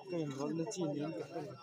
Ka inrawlh na chi niin ka hre lo.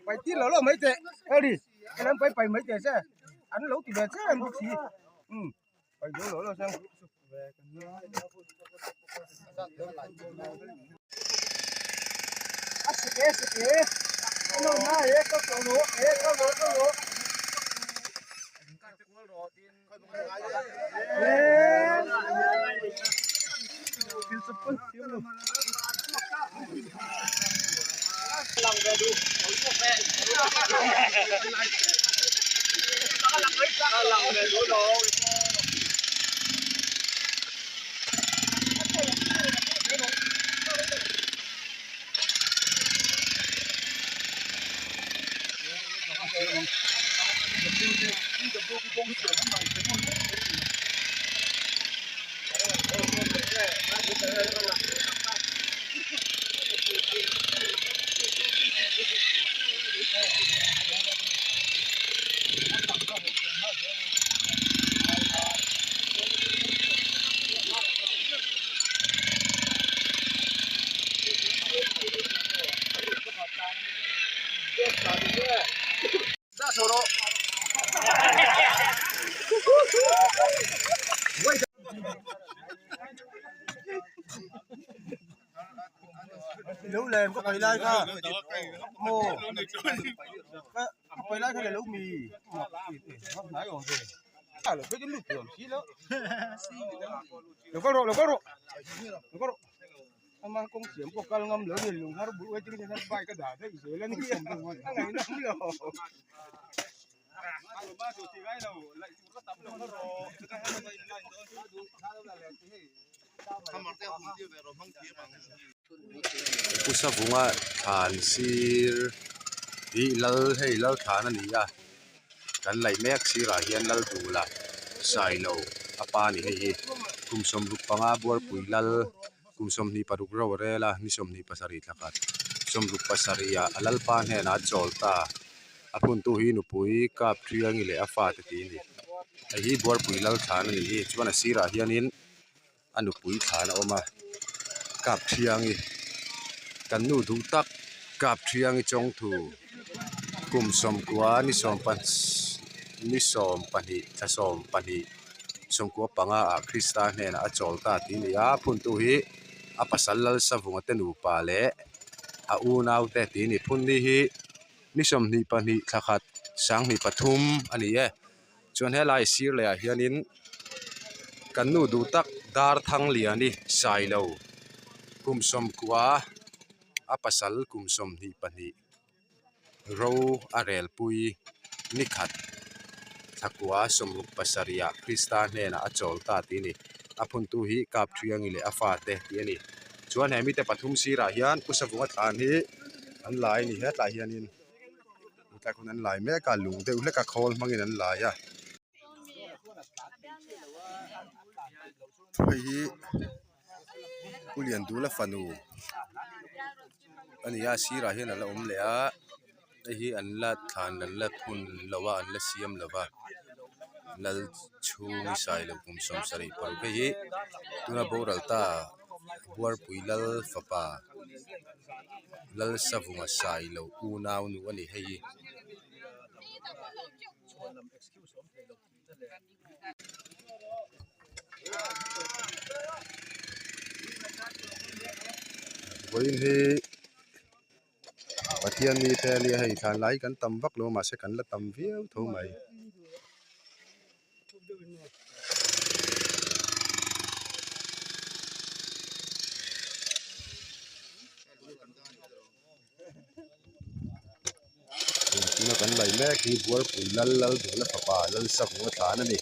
Pai tir lo lo mai teh Harry helam pai pai mai teh se an lo ti ve che em bawk si umm pai zo lo lo se. A sike sike a lo na e ka ko lo e ka lo ka lo. Lo lem ka pai lai kha maw ka pai lai kha le lo mi hnai awm ve lo kal rawh lo kal rawh lo kal rawh ama kawng siam pawh kal ngam lo ni lung har bul waiting hian bike a dah daih zel a ni a ngaihnawm lo. Pu Savunga thlan sir hi lal hei lal thlan a ni a kan laih mek sirah hian lal dula sailo a pa a ni hei hi kum sawmruk panga buarpui lal kum 26 ro a rel a ni 27 thla khat 67 ah a lalpa hnenah a chawl ta a phuntu hi nupui kap thiangi leh a fate tih a ni hei hi buarpui lal thlan a ni hi chuan a sirah hianin a nupui thlan a awm a kap thiangi kan nu duh tak kap thiangi chawngthu kum sawmkua ni sawm ni sawmpahnih thla sawmpahnih 95 ah Krista hnenah a chawl ta tih a ni a phuntu hi a pasal Lalsavunga te nupa leh a unau te tih a ni phunni hi ni 22 thla khat 2023 a ni e chuan helai sir leh ah hianin kan nu duh tak Darthangliani Sailo kum 90 a pasal kum 22. Ro a relpui ni khat thlakua 67 ah Krista hnenah a chawl ta tih a ni. A phuntu hi Kapthiangi leh a fate tih a ni. Chuan he mite pathum sirah hian Pu Savunga thlan hi an lai a ni. Hetlai hianin hetlai khawn an lai mek a, lung deuh hlek a khawl hmangin an lai a. Hei hi Pu Liandula fanu a ni a, a sirah hian a la awm leh a, hei hi an la thlan an la phun lo a an la siam lo va lal chhung i sai lo kum 76 hei hi tuna boral ta Buarpui lal fapa Lalsavunga sai lo unau nu a ni hei hi. Vawiin hi Pathian ni te ania hei thlan lai kan tam vak lo mahse kan la tam viau tho mai. Tuna kan laih mek hi Buarpui lal lal duhna fapa Lalsavunga thlan a ni.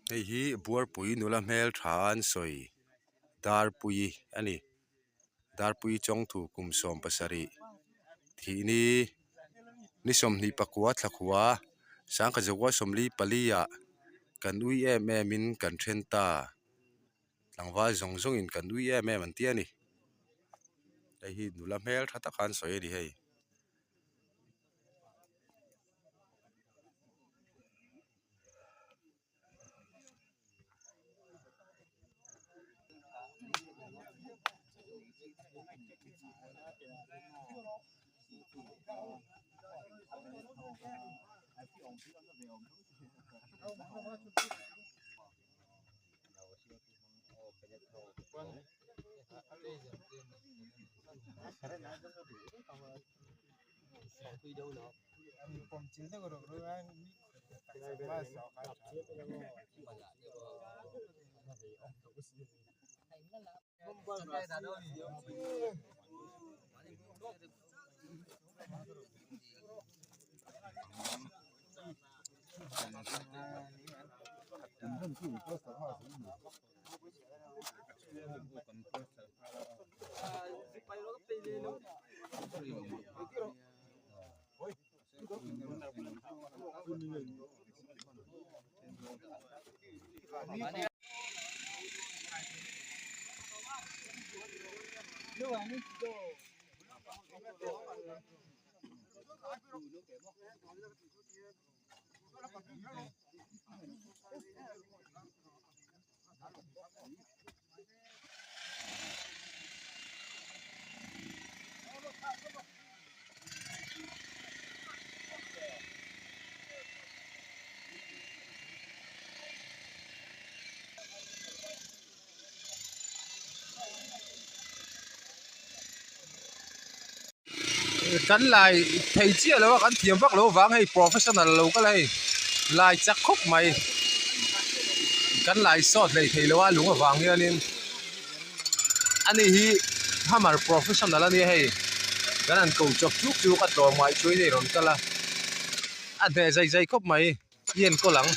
Hei hi buarpui nula hmel tha an sawi darpui a ni darpui chawngthu kum 17 thih ni ni 24 thlakhua sangkhat zakua 44 ah kan ui em em in kan then ta tlangval zawng zawng in kan ui em em an ti a ni hei hi nula hmel tha tak an sawi a ni hei. Kan lai thei chiah lo a kan thiam vak lo vang hei professional lo kal a hei lai chak khawp mai kan lai sawt hlei thei lo a lung avang hianin ani hi hammer professional a nia hei kan han ko chawp chuk chuk a tlawm ngaih thu in hei rawn kal a a hneh zai zai khawp mai. I enkawl ang.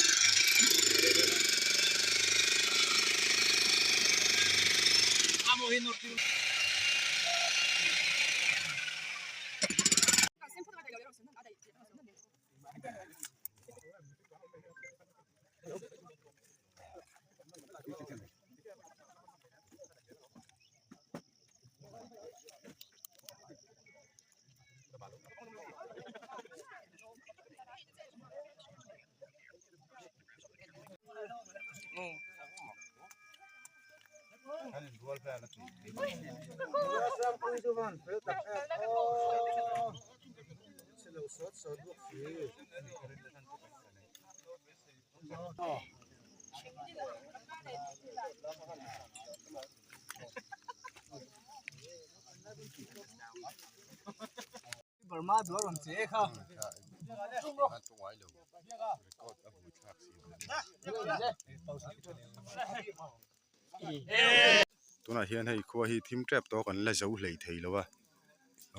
Tunah hian hei khua hi thim tep tawh kan la zo hlei thei lo a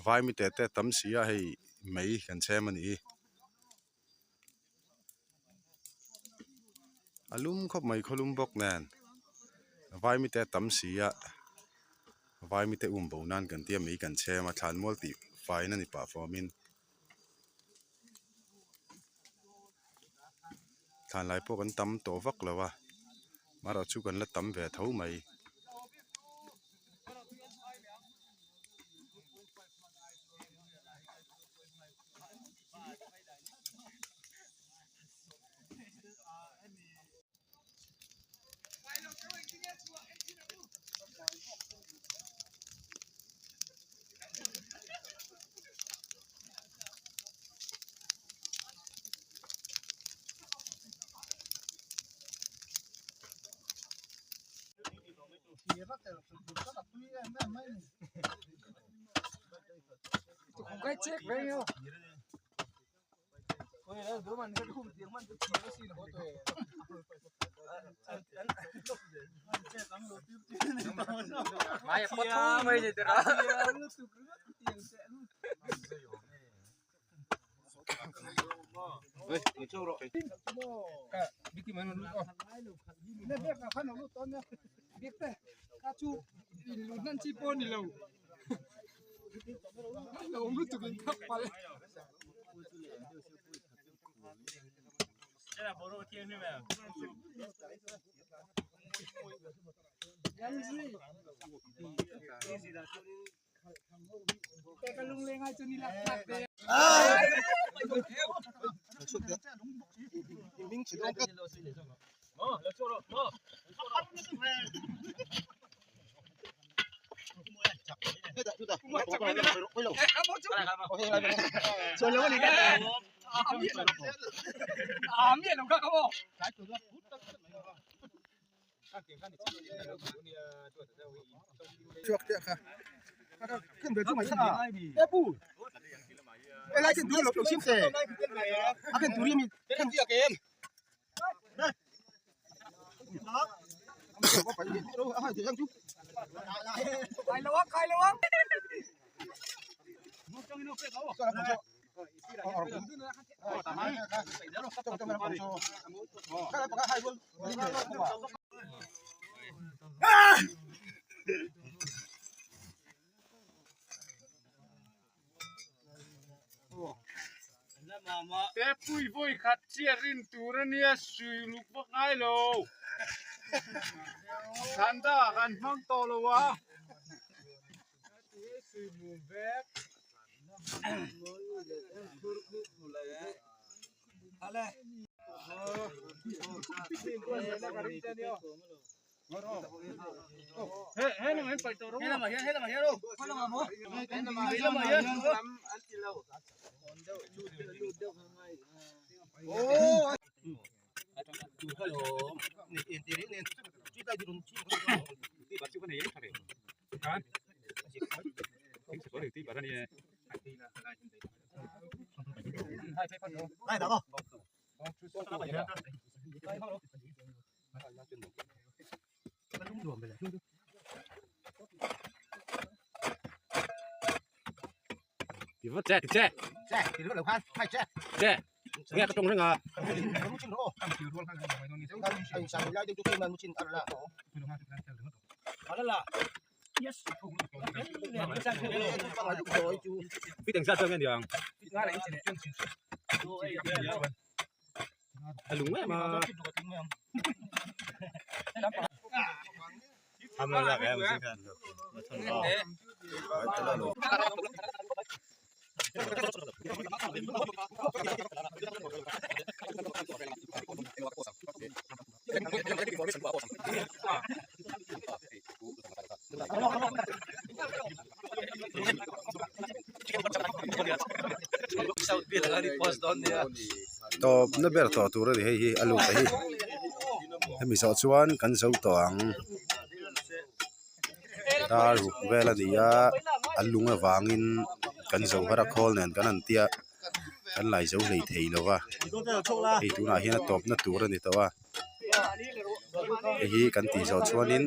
vaimi te te tam si a hei mei kan chhem a nih hi a lum khawp mai khaw lum bawk nen vaimi te tam si a vaimi te um bo nan kan tia mei kan chhem a thlanmual tih faina ni pah fawmin thlanlai pawh kan tam tawh vak lo a amaherawh chu kan la tam ve tho mai. Te pui vawi khat chiah rin tur a nia sui luk vak ngai lo. Thanda kan hmang tawh lo a. Tawp na ber tawh tur a ni hei hi a lut a hi hemi zawh chuan kan zo tawh ang dar ruk vel a ni a a lung avangin kan zo har a khawl nen kan han tia kan lai zo hlei thei lo va hei tunah hian a tawpna tur a ni tawh a hei hi kan tih zawh chuanin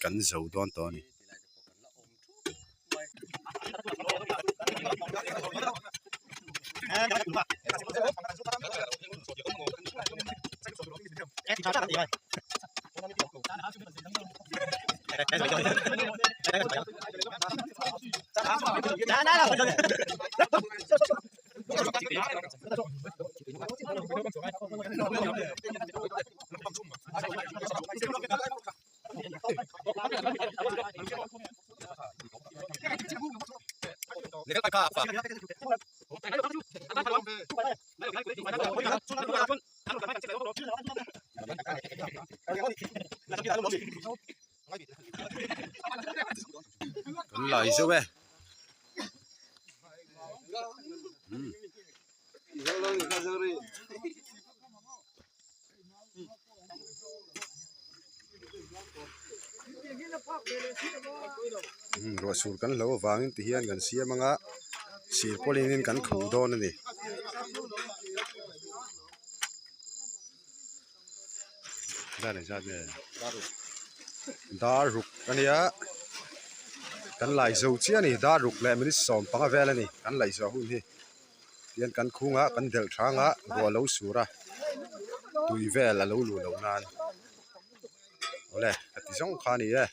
kan zo dawn tawh a ni. Kan lai zeuh e. Umm ruah sur kan hlo avangin ti hian kan siam anga sir pawlin in kan khuh dawn a ni. Zat eng zat nge dar ruk a nia kan lai zo chiah a ni dar ruk leh minute 15 vel a ni kan laih zawh hun hi tihian kan khung a kan delh thang a ruah a lo sur a tui vel a lo luh loh nan awle ka ti zawng kha a ni e.